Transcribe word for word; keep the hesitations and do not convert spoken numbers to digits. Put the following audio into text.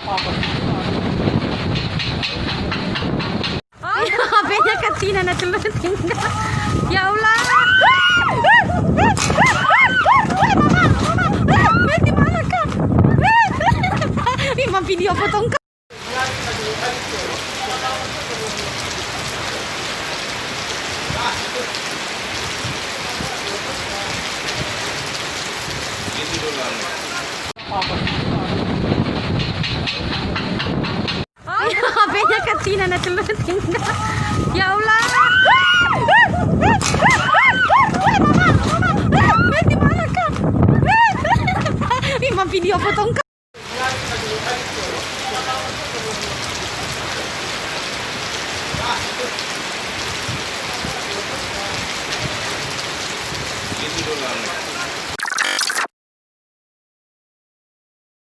H P-nya katina na celluting. Ya Allah. Weh, di mana, Kak? Ih, ma video potong, Kak. H P-nya katina na celluting. Ya Allah. Weh, di mana, Kak? Ih, ma video potong, Kak.